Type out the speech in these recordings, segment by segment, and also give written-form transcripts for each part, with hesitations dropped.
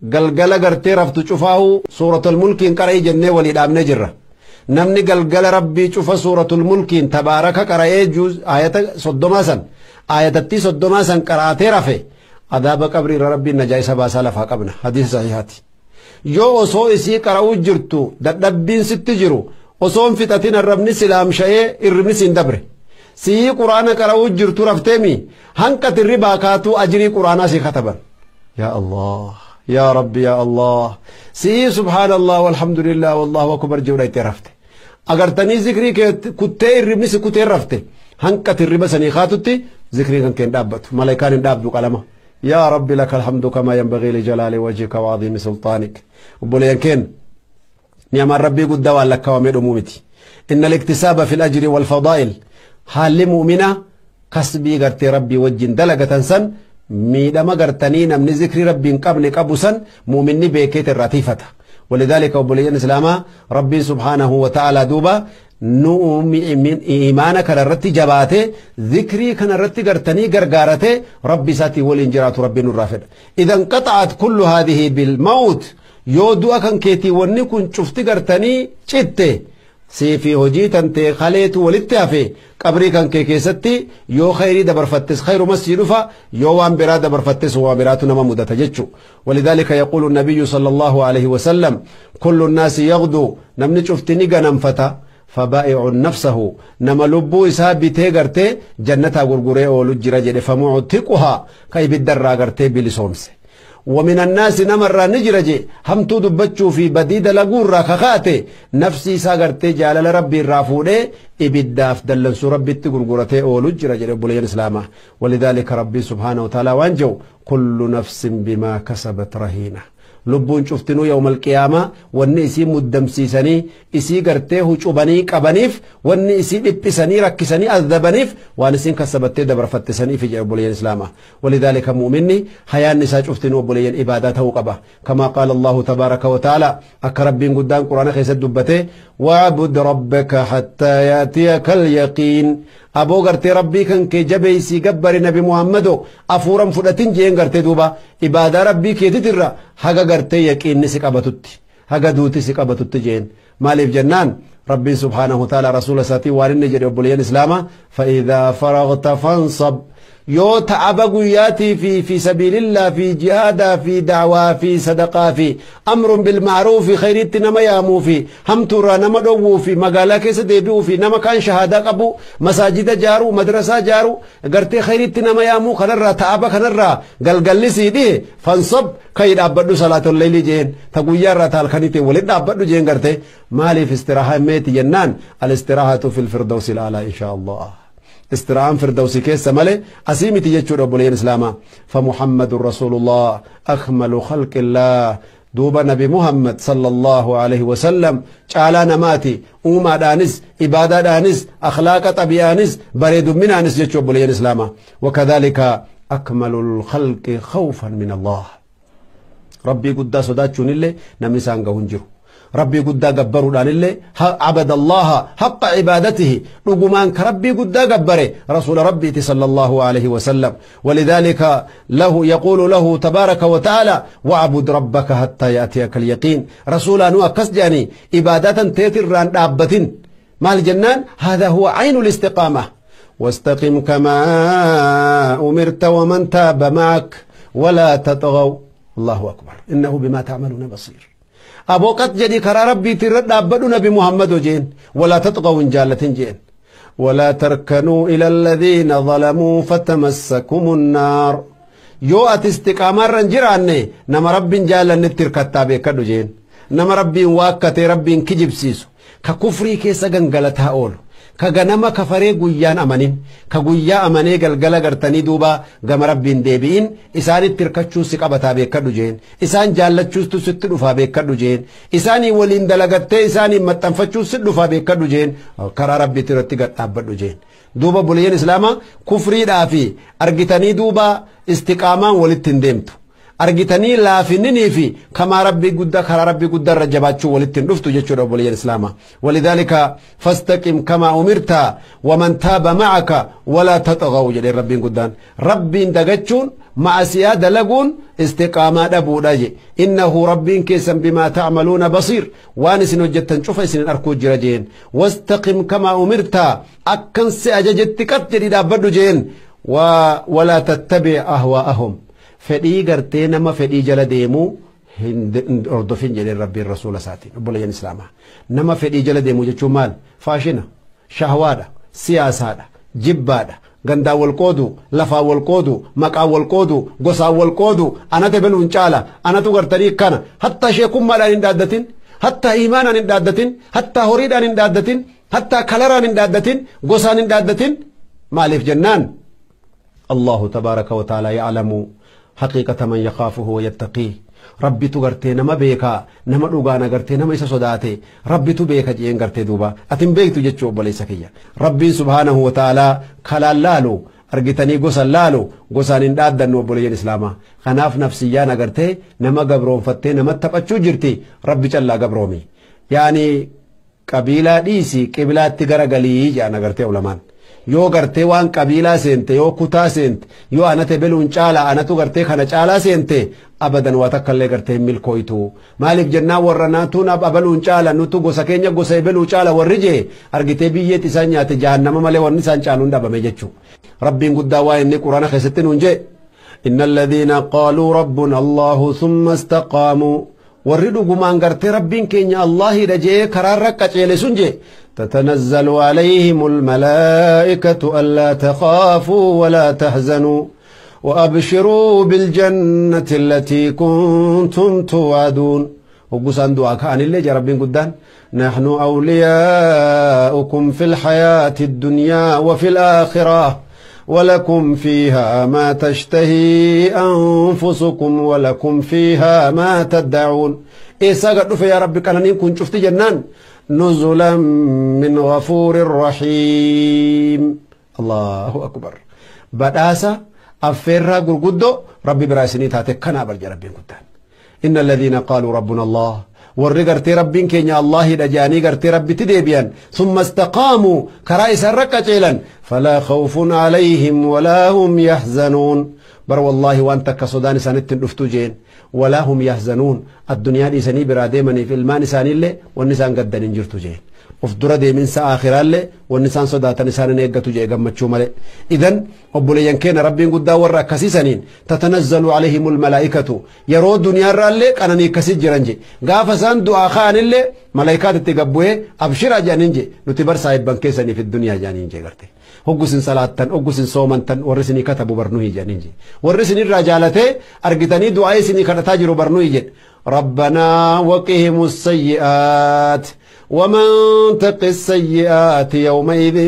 Galgala gartee raftu cufaahu suuratul mulkiin qara'ii jennee walii dhaabnee jirra. Namni galgala rabbii cufa suuratul mulkiin tabaaraka qara'ee ayata 30 san ayatattii 30 san qaraatee rafe adaaba qabrii irra rabbiin najaa isa baasaa lafaa qabna. Hadiisa sahihaati. Yoo osoo isii qara'uu jirtu dadhabbiin sitti jiru osoo hin fixatin arrabni silaamsha'ee irribni siin dabre. Sii quraana qara'uu jirtu rafteemi hanqati ribaa kaatuu ajrii quraanaa sii kataban. Yaa Allah. يا ربي يا الله سي سبحان الله والحمد لله والله أكبر جورا يترفته أجر تاني ذكري كتير الربني سكتير رفته هنكت الربا سني خاتتي ذكري كان كان دابت ملائكان دابدو قلمه يا ربي لك الحمد كما ينبغي لجلال وجهك وعظيم سلطانك وبولين كان نعم ربي قد دوا لك ومن أمومتي إن الاكتساب في الأجر والفضائل حال مؤمنة كسبي غرتي ربي وجه دلقة سن ميدما غرتني نمني ذكر ربي قبل قبسا مؤمني بكيت الرتيفة ولذلك أبوليان إسلاما ربي سبحانه وتعالى دوبا نؤمن من إيمانك الرتي جباته ذكري كان الرتي غرتني غرغارته ربي ساتي والإنجرات ربي نرافد إذا انقطعت كل هذه بالموت يودو أكن كيتي ونكون شفتي غرتني شته سيفي هجي تنتي خليت ولتافي قبري كان كيستي يو خيري دبر فتس خير مسجد يو وان برا دبر فتس وبرات نما مدة جتشو ولذلك يقول النبي صلى الله عليه وسلم كل الناس يغدو نمني شفتني غنم فتا فبائع نفسه نما لبو إسا بيتي غرتي جنتها غرغري أولو جرى فمعتقها كي بالدرى غرتي بلسومسي ومن الناس نمر نجرجي هم تدبتشو في بديد لغورا خخاتي نفسي ساغرتي جالل ربي الرافوني إبداف دلنسو ربي تغرغرتي أولو جرجي رب الإسلام ولذلك ربي سبحانه وتعالى وانجو كل نفس بما كسبت رهينة لبون شفتنو يوم القيامة واني اسي مدمسيسني اسي غرتيه چوبني قبنيف واني اسي دبسني ركسني اذبنيف وان اسين كسبتي دبر فتسني في جبلي الاسلام ولذلك مؤمني حيان نسا شفتنو بلي عبادته قبا كما قال الله تبارك وتعالى اكرب بين قدام قران خيس دبته وعبد ربك حتى ياتيك اليقين أبو غرتي ربي كان كي جبيسي جبر نبي محمد أفورم فدتين جين غرتي دوبا إبادة ربي كي تترى حاجة غرتي يقين نسك أبتوتي حاجة دوتي سك أبتوتي جين مالف جنان ربي سبحانه وتعالى رسول ساتي وارن جري أبوليان إسلاما فإذا فرغت فانصب يو تعب قياتي في سبيل الله في جهاد في دعوة في صدقة في أمر بالمعروف خيرت نما يامو في هم ترى نما دو في مقالة كيس ديبيو في نما كان شهادة قبو مساجد جارو مدرسة جارو قرتي خيرت نما يامو خنرى تعب خنرى قلقل سيدي فانصب كي أبدو صلاة الليل جين تقويا تالخنيتي ولد أبدو جين قرتي مالي في استراحة ميت جنان الاستراحة في الفردوس الأعلى إن شاء الله استرعان فردوسي كيس مالي أسيمتي يجور أبو الإسلام فمحمد رسول الله أكمل خلق الله دوب نبي محمد صلى الله عليه وسلم چالا نماتي أوما دانس إبادة دانس أخلاق طبيانس بريد من أنس يجور أبو الإسلام وكذلك أكمل الخلق خوفا من الله ربي قد صداتشون اللي نمسان قهنجرو ربي قد جبروا لله عبد الله حق عبادته رجمان كربي قد جبره رسول ربي صلى الله عليه وسلم ولذلك له يقول له تبارك وتعالى واعبد ربك حتى يأتيك اليقين رسولا نوع كسجاني عبادة تيتران دابتين مال جنان هذا هو عين الاستقامة واستقم كما أمرت ومن تاب معك ولا تطغوا الله أكبر إنه بما تعملون بصير أبو قد جدي كرا ربي ترد أبدو نبي محمد جين ولا تطغوا جالة جين ولا تركنوا إلى الذين ظلموا فتمسكم النار يو أتستقامة رنجراني نما رب جالة نتر كتابي كدو جين نما ربي واكتي ربي كجب سيسو ككفري كيسا غنغلتها أولو كغنما كفري غيان أمانين كغيا أماني غلغلا غرتني دوبا غم ربين ديبين إساني تركچو سقبتا بكدو جين إسان جالچو ست دفا بكدو جين إساني ولين دلغته إساني متنفچو ست دفا بكدو جين كرا ربي ترتي غدابدو جين دوبا بولين إسلاما كفري دافي أرغتني دوبا استقاما ولتن ديمتو Argitanii laafininii fi kamaa rabbii guddaa karaa rabbii guddaa irra jabaachuu walitti hin dhuftu jechuudha obboleeyyan islaamaa. Walidhaalika fastaqim kamaa umirta waman taaba ma'aka walaa taxagaw jedheen rabbiin guddaan. Rabbiin dagachuun ma'asiyaa dalaguun istiqaamaa dhabuudha je. Innahu rabbiin keessan bimaa ta'maluuna basiir waan isin hojjettan cufa isin arkuu jira jeen. Wastaqim kamaa umirta akkan si ajajetti qat jedhii dhaabbadhu jeen. Walaa tattabi ahwaa'ahum. Fedhii gartee nama fedhii jala deemuu hin hordofin jedheen rabbiin rasuula isaatiin obboleeyyan islaamaa. Nama fedhii jala deemuu jechuun maal? Faashina, shahwaadha, siyaasaadha, jibbaadha, gandaan wal qoodu, lafaan wal qoodu, maqaan wal qoodu, gosaan wal qoodu, anatu beluun caala, anatu gartanii kana, hatta sheekummaadhaan hin dhaaddatin, hatta iimaanaan hin dhaaddatin, hatta horiidhaan hin dhaaddatin, hatta kalaraan hin dhaaddatin, gosaan hin dhaaddatin. Maaliif jennaan? Allahu tabaaraka wa ta'ala ya'lamu حقيقة من يخافه ويتقيه. ربي تغرتي نما بيكا نما دوغانا غرتي نما إسا صداتي ربي تبيكا جين غرتي دوبا أتم بيكتو جتشو بليسا كيا. ربي سبحانه وتعالى خلال لالو أرغتني غسل لالو غسان اندادن وبلي الإسلام خناف نفسيانا غرتي نما غبرون فتي نما تبچو جرتي ربي چلا غبرومي يعني قبيلة ديسي قبلة تغرغلي جانا غرتي علمان yoo gartee waan qabiilaa seente yoo kutaa seente yoo anate beluun caalaa anatu gartee kana caalaa seente abadan waa takka illee gartee hin milkooytu. Maaliif jennaan warra naatuun abaluun caala nutu gosa keenya gosa ebeluu caala warri jee argitee biyyeetti isaan nyaate jahannama malee wanni isaan caaluun dhabame jechuu. Rabbiin guddaa waa inni quraana keessatti nuun jee inna alladhiina qaaluu rabbuna allahu thumma istaqaamuu warri dhugumaan gartee rabbiin keenya Allaahidha jee karaarra qaceele sun jee تتنزل عليهم الملائكة ألا تخافوا ولا تحزنوا وأبشروا بالجنة التي كنتم توعدون. وقسان دعاء كأن اللي جاء ربين قدان نحن أولياؤكم في الحياة الدنيا وفي الآخرة ولكم فيها ما تشتهي أنفسكم ولكم فيها ما تدعون. إيه ساقط يا ربي كان كنت شفت جنان نزلا من غفور رحيم. الله أكبر. بداسة أفرا قرقدو ربي براسني تاتي كنا برجع ربي قدان. إن الذين قالوا ربنا الله ورقرتي ربين كينيا الله دجاني قرتي ربي تديبيان ثم استقاموا كرائس الرقة فلا خوف عليهم ولا هم يحزنون. بر والله وانت كصدان سنتن افتوجين ولا هم يحزنون. الدنيا دي سني برادي مني في المان ساني اللي والنسان قدن انجرتوجين افدر دي من سآخر اللي والنسان صداتا نسان نيقتو جي قمتشو ملي. إذن أبوليان كين ربين قد ورا كسيسانين تتنزل عليهم الملائكة يرو دنيا اللي كانني كسي جرنجي غافسان دعا خان اللي ملائكات تقبوه أبشر جانينجي نتبر صاحب بنكيساني في الدنيا جانينجي قرتي hoggusin salaattan hoggusin soomantan warri isinii katabu barnuhi jedhaniin warri isin irraa jaalatee argitanii du'aa isinii kadhataa jiru barnuhi jedhe. Rabbanaa waqihimu sayyi'aat ومن تق السيئات يومئذ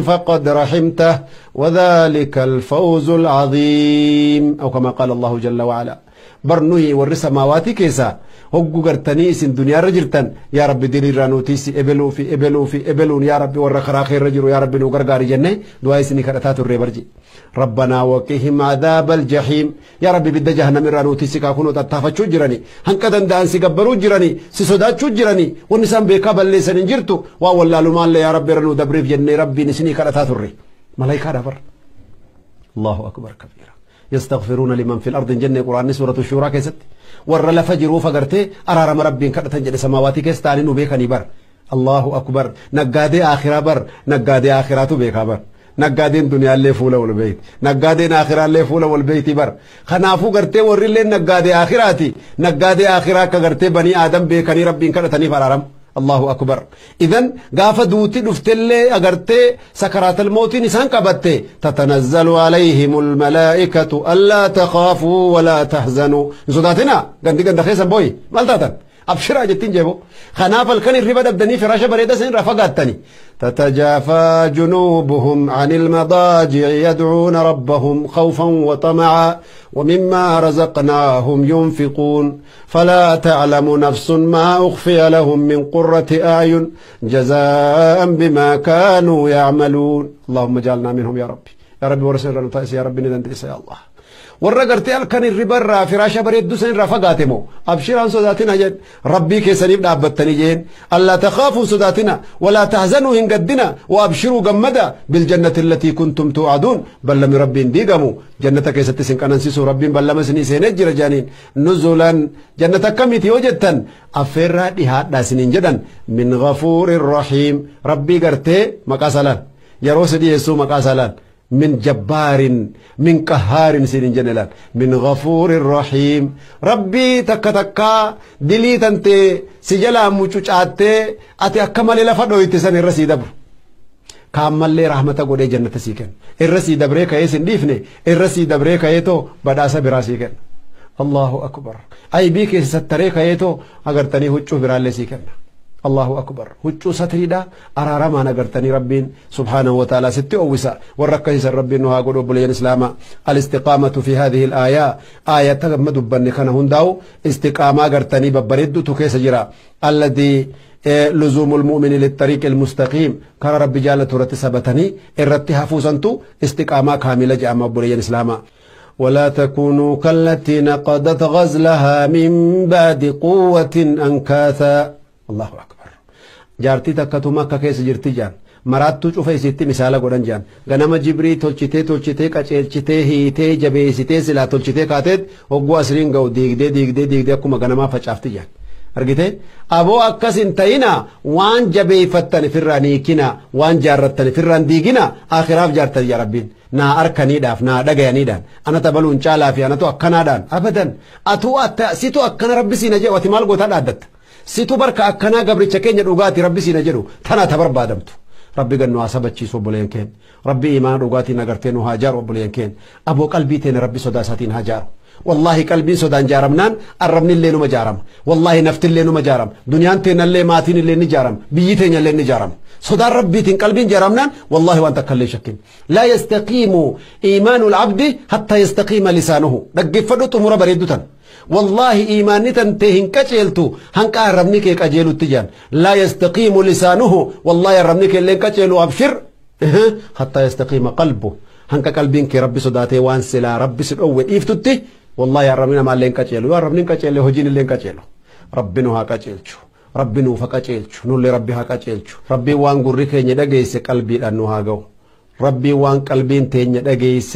فقد رحمته وذلك الفوز العظيم أو كما قال الله جل وعلا. برنوي ور سماواتي كيسا هقو قرتني سن دنيا رجلتن يا رب ديري رانوتيسي إبلو في إبلو في إبلون يا ربي ور خراخي رجل يا ربي نوغرغاري جنة دعاء سني كرتات الربرجي. ربنا وقهم عذاب الجحيم يا ربي بد جهنم رانوتيسي كاكونو تتافتشو جراني هنكدن دان سيغبرو جراني سيسوداتشو جراني ونسان بيكا بلسن جرتو وا والله لمان يا ربي رنو دبريف جنة ربي نسني كرتات الري ملائكة دبر. الله أكبر كبيرا. يستغفرون لمن في الأرض جنة قرآن سورة الشورى كيست ور لفجروا فقرتي أرارم ربي كرتن جل سماواتي كيستاني نبيكني بر. الله أكبر. نقادي آخرة بر نقادي آخرة بيكا بر نقادين دنيا اللي فولة والبيت نقادين آخرة اللي فولة والبيت بر خنافو قرتي ور اللي نقادي آخراتي نقادي آخرة كقرتي بني آدم بيكني ربي كرتني فرارم. الله أكبر. إذن غاف دوتي دفتلي أغرتي سكرات الموت نسان كبتي تتنزل عليهم الملائكة ألا تخافوا ولا تحزنوا. زوداتنا غندي غند خيسن بوي مالتاتن أبشر أجتين جيبو خناف الكن الربا دبدني فراشة بريدة سن رفقاتني تتجافى جنوبهم عن المضاجع يدعون ربهم خوفا وطمعا ومما رزقناهم ينفقون فلا تعلم نفس ما أخفي لهم من قرة أعين جزاء بما كانوا يعملون. اللهم اجعلنا منهم يا ربي يا ربي ورسل يا ربي ندن يا الله. Warra gartee halkan hirribarraa firaasha bareedduu san irraa fagaate moo abshiraan sodaatina jedhe rabbii keessaniif dhaabbattanii jeen allaa takhaafuu sodaatina walaa tahzanuu hin gaddina wa abshiruu gammada biljannati allatii kuntum tuucaduun ballami rabbiin diigamu jannata keessatti isin qanansiisu rabbiin ballama isinii seenee jira jedhaniin nuzulan jannata akkamiiti yoo jettan affeerraa dhihaadhaa isiniin jedhan min ghafuurin rahiim rabbii gartee maqaa salaan yeroo si dhiyeessuu maqaa salaan من جبار من قهار سين جنلان من غفور رحيم ربي تكا تكا دلي تنتي سجلا مچوچاتي اتي اكمل لفدويت سن الرسي دبر كامل رحمته غودي جنة سيكن الرسي دبري كاي سنديفني الرسي دبري كايتو بداسا براسيكن الله اكبر اي بيك ستري كايتو اگر تني هچو برالي سيكن الله أكبر هجو ستريدا أرارما نقرتني ربين سبحانه وتعالى ست أوسا والركيس الرب إنها قلوب الإسلام الاستقامة في هذه الآية آية مدبن كان هنداو استقامة قرتني ببرد تكيس جرا الذي لزوم المؤمن للطريق المستقيم كان رب جالة رتسبتني الرتها فوزنتو استقامة كاملة جاء مبولي الإسلام ولا تكونوا كالتي نقضت غزلها من بعد قوة أنكاثا الله أكبر jaartii takkatu makka keessa jirti jaan maraattuu cufa isitti misaala godhan jaan ganama jibrii tolchitee tolchitee qaceelchitee hiitee jabeessitee silaa tolchitee kaateet hogguu asriin ga'u diigdee diigdee diigdee akkuma ganamaa facaafti jaan argite aboo akkas hin ta'ina waan jabeeffattan ifirraan hiikina waan jaarrattan ifirraan diigina akhiraaf jaartan yaa rabbiin naa arkaniidhaaf naa dhagayaniidhaan ana tabaluun caalaa fi anatu akkanaadhaan abadan atuu situ akkana rabbi siina jedhu ati maal gootaa dhaaddatta situ barka akkanaa gabricha keenya dhugaati rabbi siina jedhu tana ta barbaadamtu rabbi gannu haa sabachiisu obboleen keen rabbi imaana dhugaatiin agartee nu haa jaaru obboleen keen aboo qalbii teena rabbi sodaa isaatiin haa jaaru والله قلبي سودان جارمنان الربني اللي نما جارم والله نفت اللي نما جارم دنيان تين اللي ماتين اللي نجارم بيتين اللي نجارم سودان ربي تين قلبي جارمنان والله وانت كل شك لا يستقيم ايمان العبد حتى يستقيم لسانه دغفدو تمر بريدوتن والله إيماني تنتهن كجلتو هنك أرمني كي كجلو تجان لا يستقيم لسانه والله أرمني كي لين كجلو أبشر حتى يستقيم قلبه هنك قلبين كي ربي صداتي وان سلا ربي سدوي إفتتي والله يا ربنا ما لين كجلو يا ربنا كجلو هجين لين كجلو ربنا ها كجلتو ربي نوفا كجلتو نولي ربي ها كجلتو ربي وان غوري كي ندغيس قلبي دانو هاغو ربي وان قلبين تي ندغيس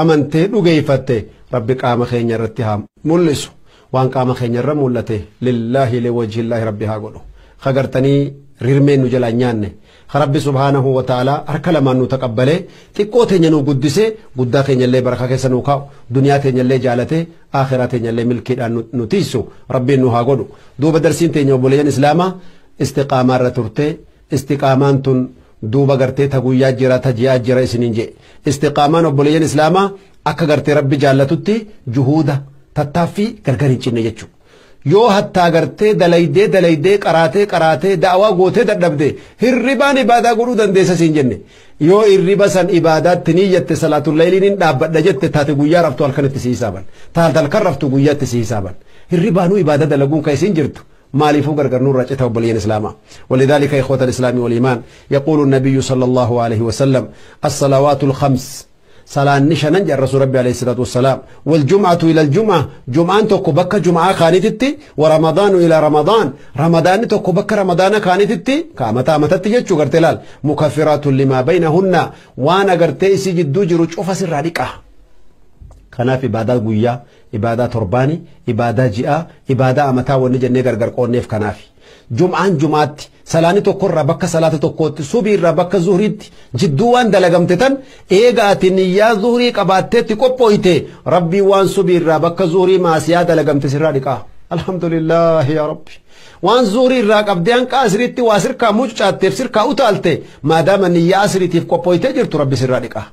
أمنتي دوغيفتي ربي قام خينيا رتها ملسو وان قام خينيا رمولته لله لوجه الله ربي هاغلو خغرتني ريرمين نجلا نيانه ربي سبحانه وتعالى أركل ما نتقبله تقوته نو قدسه قدا خينيا اللي بركة كسنوكا دنيا تنيا اللي جالته آخرة تنيا اللي ملكي نتيسو ربي نو هاغلو دوب درسين تنيا بولين إسلاما استقامة رترته استقامان تن دوبا غرتي تغويا جرا تجيا جرا اسنين استقامان بولين إسلاما akka gartee rabbi jaallatutti juhuuda tattaaffii gargar hin cinne jechuudha. Yoo hattaa gartee dalaydee dalaydee qaraatee qaraatee da'awaa gootee dadhabde hirribaan ibaadaa godhuu dandeessa siin jenne. Yoo hirriba san ibaadaatti niyyatte salaatul layliin hin dhaabbadha jette taate guyyaa raftu halkanitti si hisaaban. Taate halkan raftu guyyaatti si hisaaban. Hirribaanuu ibaadaa dalaguun kan isin jirtu. مالفو غرغر نور رجته وبلين إسلاما ولذلك إخوة الإسلام والإيمان يقول النبي صلى الله عليه وسلم الصلوات الخمس صلاة نشان الرسول ربي عليه الصلاة والسلام والجمعة إلى الجمعة جمعة تكو بك جمعة خانتتي ورمضان إلى رمضان رمضان تكو بك رمضان خانتتي كامتا متتي جتشو غرتلال مكفرات لما بينهن وانا غرتي سجدو جرو شوف سر كان في عبادة قوية عبادة ترباني عبادة جاء عبادة أمتا ونجنة غرغر قونيف كنافي جمعان جمعات سلاني تقر بك صلاة تقوت سبي ربك زهريت جدوان دلغمتتن ايغات نيا زهري قباتت تقوبويته ربي وان سبي ربك زهري ما سيا دلغمت سرادقا الحمد لله يا ربي وان زهري راقب ديان قاسريتي واسر كا موچاتف سر كا اوتالته ما دام نيا اسريتي قوبويته جرت ربي سرادقا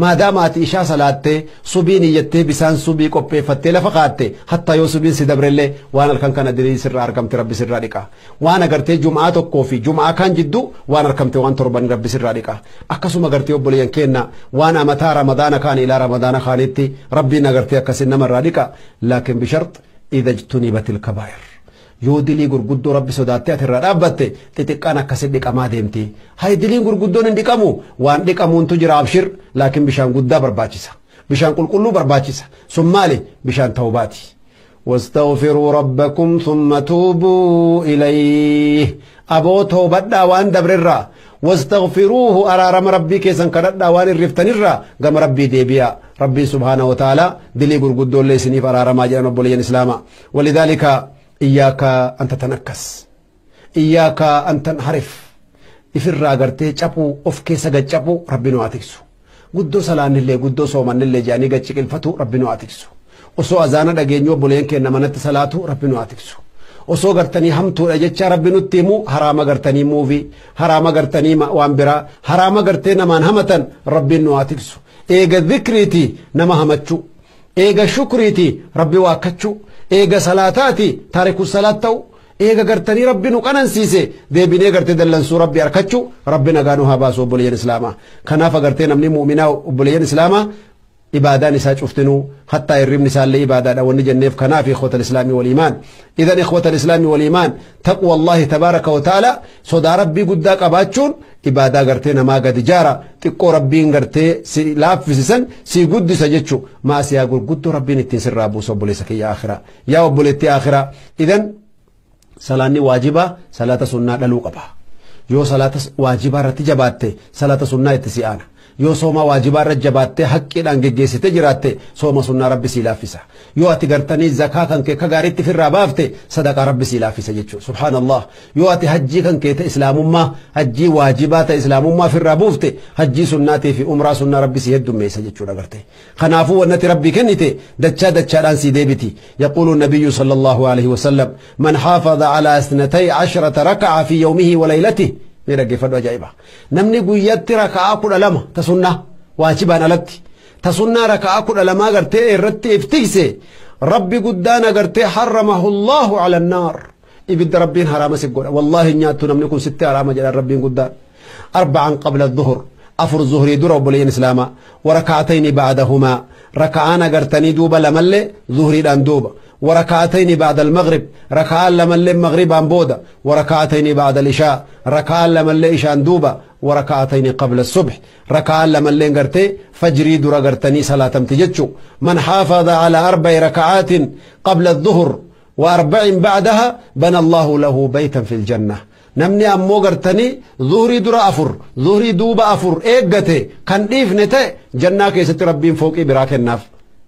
ما دامت إشاء صلاته سبين يته بسان سبي قبه فتلا فقاته حتى يوسبين سدبرله وانا الكن كان دري سر أرقمت ربي سر رادقا وانا قرتي جمعة كوفي جمعة كان جدو وانا أرقمت وان تربان ربي سر رادقا أكسو ما قرتي أبولين كينا وانا متى رمضان كان إلى رمضان خانتي ربي نقرتي أكسنا من رادقا لكن بشرط إذا اجتنبت الكبائر yoo dilii gurguddoo rabbi sodaattee ati irraa dhaabbatte xixiqqaan akkasi dhiqamaa deemti. Hay diliin gurguddoon hin dhiqamu waan dhiqamuuntu jira abshir laakiin bishaan guddaa barbaachisa. Bishaan qulqulluu barbaachisa. Sun maali? Bishaan tawbaati. واستغفروا ربكم ثم توبوا إليه. أبو توبدا وان دبررا واستغفروه أرارم ربي كيسن كردا وان الرفتنرا قم ربي ديبيا ربي سبحانه وتعالى دلي قرقدو اللي سنيف أرارم أجران رب الإسلام. ولذلك إياك أن تتنكس، إياك أن تنحرف. إفرا قرتي چapو أف كيسا قد چapو ربي نواتكسو. قدو سلان اللي قدو صومان اللي جاني قد شكل فتو ربي نواتكسو. Osoo azaana dhageenyu obboleen keenya manatti salaatu rabbi nu haa tiksu. Osoo gartanii hamtuudha jecha rabbi nutti himu haraama gartanii muuvii, haraama gartanii waan biraa, haraama gartee namaan hamatan rabbiin nu haa tiksu. Eega dhikriiti nama hamachuu, eega shukriiti rabbi waakkachuu, eega salaataati taariku salaat ta'u, eega gartanii rabbi nu qanansiise deebinee gartee dallansuu rabbi harkachuu rabbi nagaa nu haa baasu obboleeyyan islaamaa. Kanaaf agartee namni mu'minaa obboleeyyan islaamaa إبادان إسا شفتنو حتى الرمن إسا اللي إبادان ونجنف كنا في إخوة الإسلام والإيمان. إذن إخوة الإسلام والإيمان تقوى الله تبارك وتعالى صدى ربي قداك أباتشون إبادة قرتين ما قد جارة تقو ربي قرتي لاف في سن سي قد سجتشو ما سيقول قد ربي نتين سر أبو سبوليسك يا آخرة يا أبوليتي آخرة. إذن صلاة واجبة صلاة سنة للوقبة يو صلاة واجبة رتجباتي صلاة سنة اتسيانا yoo sooma waajibaa irra jabaattee haqqiidhaan geggeessitee jiraatte sooma sunnaa rabbi sii laaffisa. Yoo ati gartanii zakaa kan kee ka gaariitti firraa baafte sadaqaa rabbi sii laaffisa jechuudha. Subhaanallah. Yoo ati hajjii kan kee ta'e islaamummaa hajjii waajibaa ta'e islaamummaa firraa buufte hajjii sunnaatii fi umraa sunnaa rabbi sii heddummeessa jechuudha garte. Kanaafuu wannati rabbi kennite dachaa dachaadhaan sii deebiti. Yaquulu nabiyyu sallallahu alaihi wasallam man xaafaza alaa 12 raka'a fi yawmihi wa laylatihi. Ni dhaggeeffadhu ajaa'iba. Namni guyyaatti raka'aa 12 ta sunnaa waajibaan alatti ta sunnaa raka'aa 12 gartee irratti iftiise rabbi guddaan agartee harramahu Allahu ala annaar. Ibidda rabbiin haraama si godha. Wallaahi nyaattu namni kun sitti haraama jedhan rabbiin guddaan. 4 qabla dhuhur 4 zuhrii dura obboleeyyan islaamaa waraka'atayni ba'dahumaa raka'aan agartanii duuba lamallee zuhriidhaan duuba وركعتين بعد المغرب ركعة لما اللي مغربا بودا وركعتين بعد العشاء ركعة لما اللي عشاء دوبا وركعتين قبل الصبح ركعة لما اللي قرتي فجري درا قرتني صلاة تجتشو. من حافظ على 4 ركعات قبل الظهر و4 بعدها بنى الله له بيتا في الجنة. نمني أمو قرتني ظهري درا 4 ظهري دوبا 4 إيقتي كان إفنتي جنة كيست ربين فوقي براك الناف.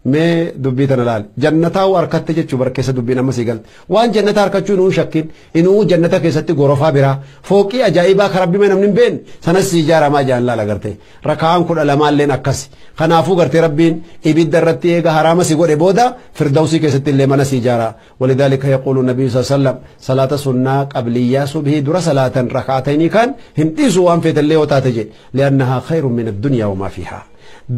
Mee dubbii tana laali jannataa harkatte jechuu bara keessa dubbiin amma sii galte waan jannata harkachuu inuu shakkin inuu jannata keessatti gorofaa biraa fooqii ajaa'ibaa ka rabbi mee namni hin beekne sanas si ijaaramaa jaan laala garte raka'aan 12 illeen akkasi. Kanaafuu gartee rabbiin ibidda irratti eega haraama si godhe booda firdawsii keessatti illee mana si ijaara. Walidaalika yaquulu nabiyyu sallallahu alaihi wasallam salaata sunnaa qabliyyaa subhii dura salaatan raka'atayni kan hin dhiisu waan feetallee yoo taate jedhe li'annahaa khayrun min addunyaa wamaa fiihaa.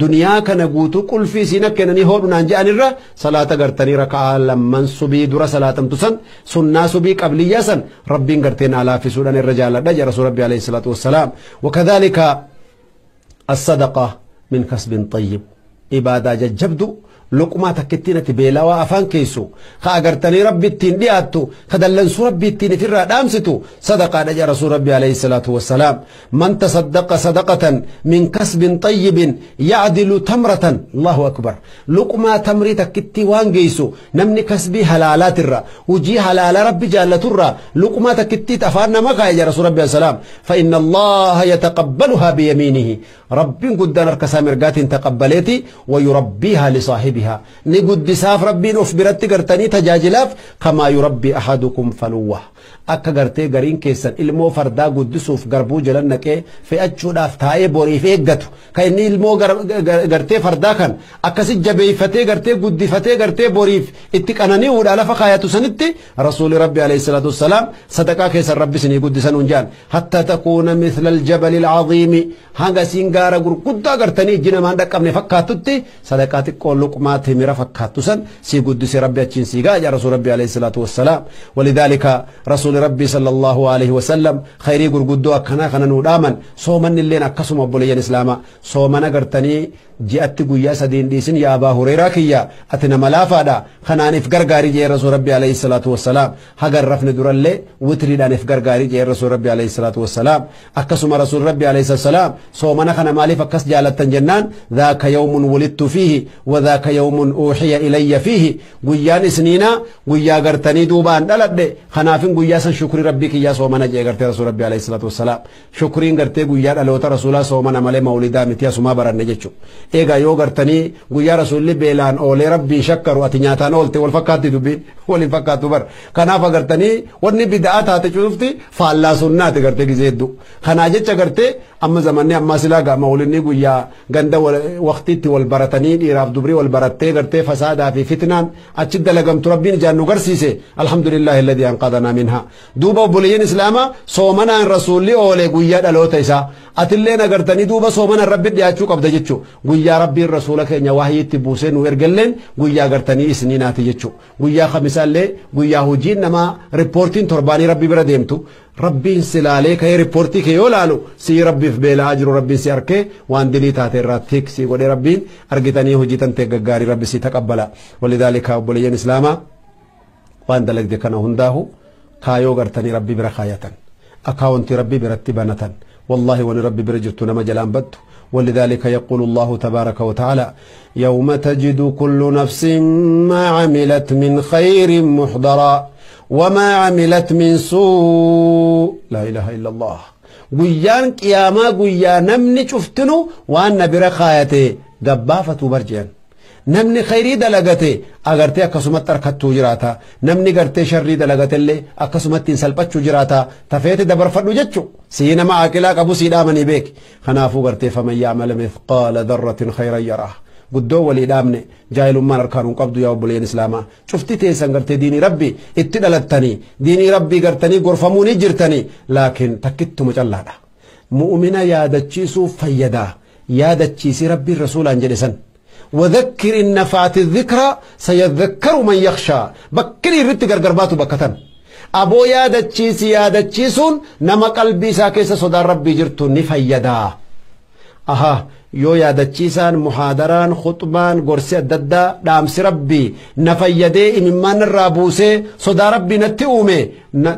Duniyaa kana guutuu qulfii isiin akkennanii hoodhunaan je'anirra salaata gartanii raka'aa 2 subii dura salaatamtu san sunnaa subii qabliyyaa san rabbiin gartee naa laaffisuudhaan irra jaalladha jedha rasuul rabbi alayhi salaatu wassalaam. Wakadhalika as-sadaqa min kasbin tayyib ibaadaa jajjabdu luqmaa takkittiin ati beelawaa afaan keessu ka agartanii rabbi ittiin dhiyaattu ka dallansuu rabbi ittiin ifirraa dhaamsitu sadaqaadha jedha rasuul rabbi alayhi salaatu wassalaam. Man tasaddaqa sadaqatan min kasbin tayyibin yacdilu tamratan. Allahu akbar. Luqmaa tamrii takkittii waan geessu namni kasbii halaalaatirra hujii halaala rabbi jaallaturra luqmaa takkittii afaan nama kaa'e jedha rasuul rabbi alayhi salaam. Fa inna allaha yataqabbaluhaa biyamiinihi rabbiin guddaan harka isaa mirgaatiin taqabbaleeti wa yurabbiihaa lisaahibiha ni guddisaaf rabbiin of biratti gartanii tajaajilaaf kamaa yurabbi ahadukum faluwwa akka gartee gariin keessan ilmoo fardaa guddisuuf garbuu jalan naqee fe'achuudhaaf taa'ee boriif eeggatu ka inni ilmoo gartee fardaa kan akkasi jabeeffatee gartee guddifatee gartee boriif itti qanani'uudha lafa kaayatu sanitti rasuuli rabbi alayhi salaatu wassalaam sadaqaa keessan rabbi isinii guddisan hun jaan hatta takuuna mithla aljabali alcaziimi hanga isiin gaara gurguddaa gartanii ijji namaan dhaqqabne fakkaatutti sadaqaa xiqqoo luqmaa kormaa timira fakkaattu san sii guddise rabbi achiin sii ga'a jaa rasuul rabbi alayhi salaatu wassalaam. Walidaalika rasuuli rabbi sallallahu alayhi wasallam khayrii gurguddoo akkanaa kana nuu dhaaman. Soomanni illeen akkasuma obboleeyyan islaamaa soomana gartanii ji'atti guyyaa sadiin dhiisin yaa Abaa Hureeraa kiyya ati nama laafaadha kanaaniif gargaarii jee rasuul rabbi alayhi salaatu wassalaam. Hagan rafne durallee witriidhaaniif gargaarii jee rasuul rabbi alayhi salaatu wassalaam. Akkasuma rasuul rabbi alayhi salaam soomana kana maaliif akkas jaalattan jennaan dhaaka yawmun wulidtu fiihi wa dhaaka yawmun uuxiya ilayya fiihi guyyaan isniinaa guyyaa gartanii duubaan dhaladhe kanaafin guyyaa san shukrii rabbii kiyyaa soomana jee gartee rasuul rabbi alayhi salaatu wassalaam. Shukriin gartee guyyaa dhaloota rasuulaa soomana malee mawlidaa miti asumaa baranne jechuudha. Egaa yoo gartanii guyyaa rasuulli beelaan oolee rabbii shakkaru ati nyaataan oolte wal fakkaatti dubbiin waliin fakkaattu bar. Kanaaf agartanii wanni bida'aa taate cufti faallaa sunnaati gartee gizee hedduu. Kanaa jecha gartee amma zamanni ammaa silaa gaa mawlinni guyyaa ganda waqtiitti wal baratanii dhiiraaf dubrii wal barattee gartee fasaadaa fi fitnaan achi dalagamtu rabbiin ijaan nu garsiise alhamdulillahi alladhi anqadhanaa minhaa. Duuba obboleeyyan islaamaa soomanaan rasuulli oolee guyyaa dhaloota isaa atilleen agartanii duuba soomanaan rabbi dhiyaachuu qabda jechuu guyyaa rabbiin rasuula keenya wahyiitti buusee nu ergelleen guyyaa gartanii isniinaati jechuu guyyaa khamisaallee guyyaa hojiin namaa riippoortiin torbaanii rabbi bira deemtu rabbiin silaalee ka'ee riippoortii kee yoo laalu sii rabbiif beela'aa jiru rabbiin si arkee waan dilii taate irraa tiksii godhee rabbiin argitanii hojii tantee gaggaarii rabbi si taqabbala. Walidaalika obboleeyyan islaamaa waan dalagde kana hundaahu kaayoo gartanii rabbi bira kaayatan akaawuntii rabbi biratti banatan والله ون ربي برجرت نما جلان بد. ولذلك يقول الله تبارك وتعالى يوم تجد كل نفس ما عملت من خير محضرا وما عملت من سوء لا إله إلا الله. قيان قياما قيا نمني شفتنو وأن برخايته قبافة برجيان namni khayrii dalagate agartee akkasumatti harkattuu jiraata namni gartee sharrii dalagate illee akkasumatti hin salphachuu jiraata tafeete dabarfadhu jechu sii nama aqilaa qabu sii dhaamanii beeki. Kanaafuu gartee faman ya'mal mithqaala dharratin khayran yarah guddoo walii dhaamne jaahilummaan harkaan hin qabdu yaa obboleeyyan islaamaa cufti teessan gartee diinii rabbii itti dhalattanii diinii rabbii gartanii gorfamuu ni jirtanii laakiin takkittuma callaadha. Mu'umina yaadachiisuuf fayyadaa yaadachiisii rabbiin rasuulaan jedhe san وذكر إن نفعت الذكرى سيذكر من يخشى بكري رت غرغرباتو بكتن أبو يادتشيس يادتشيسون نما قلبي ساكيس صدى ربي جرتو نفيدا. أها يو يادتشيسان محاضران خطبان قرسي الددا دامس ربي نفيدي إممان الرابوسي صدى ربي نتئومي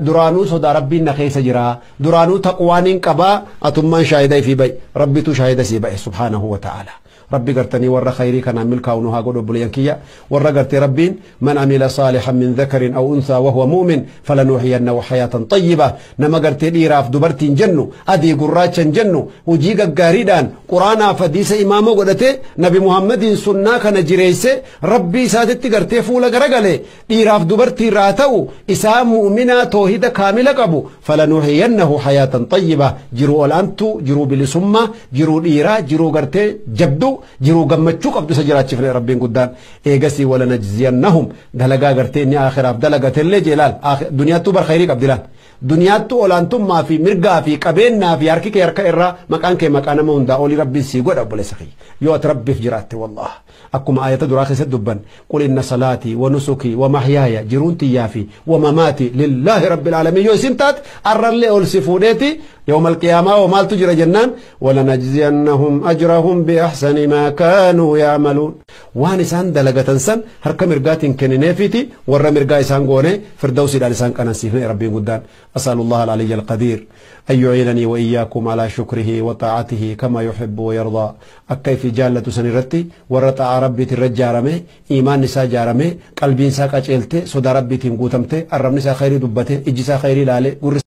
درانو صدى ربي نخيس جرا درانو تقوانين قبا أتمان شاهدي في بي ربي تو شاهد سي بي سبحانه وتعالى. ربي قرتني ور خيري كان ملكا ونها قد بلينكيا ور قرتي ربين من عمل صالحا من ذكر أو أنثى وهو مؤمن فلنحيينه حياة طيبة. نما قرتي ديراف دبرتين جنو أدي قراتشن جنو وجيغا قاريدان قرانا فديس إمامو قدتي نبي محمد سنة كان جريسي ربي سادتي قرتي فولا قرقلي ديراف دبرتي راتو إسام مؤمنة توحيد كاملة قبو فلنحيينه حياة طيبة. جرو الأنتو جرو بلسمة جرو ديرا جرو قرتي جبدو jiruu gammachuu qabdu isa jiraachifne rabbiin guddaan eegasii wala najziyannahum dalagaa gartee inni aakhiraaf dalagatellee jeelaal duniyaattuu bar khayrii qabdi laal duniyaattuu olaantummaa fi mirgaa fi qabeennaa fi harki kee harka irraa maqaan kee maqaa nama hundaa olii rabbiin sii godha obboleessa kiyya yoo ati rabbiif jiraatte wallah akkuma aayata duraa keessatti dubban qul inna salaatii wa nusukii wa mahyaaya jiruun tiyyaa fi wa mamaatii lillaahi rabbil aalamiin yoo isin taate arrallee ol si fuudheeti يوم القيامة ومال تجرى جنان ولنجزينهم أجرهم بأحسن ما كانوا يعملون. وان إسان دلقة سن هرك مرقات كننيفيتي ور مرقا إسان قوني فردوسي لإسان كان سيفني ربي قدان. أسأل الله العلي القدير أن يعينني وإياكم على شكره وطاعته كما يحب ويرضى. أكيف جالة سنرتي ورطاع ربي ترجارمي إيمان نسا جارمي قلبي نسا قجلتي صدى ربي تنقوتمتي الرب نسا خيري دبتي إجسا خيري لالي.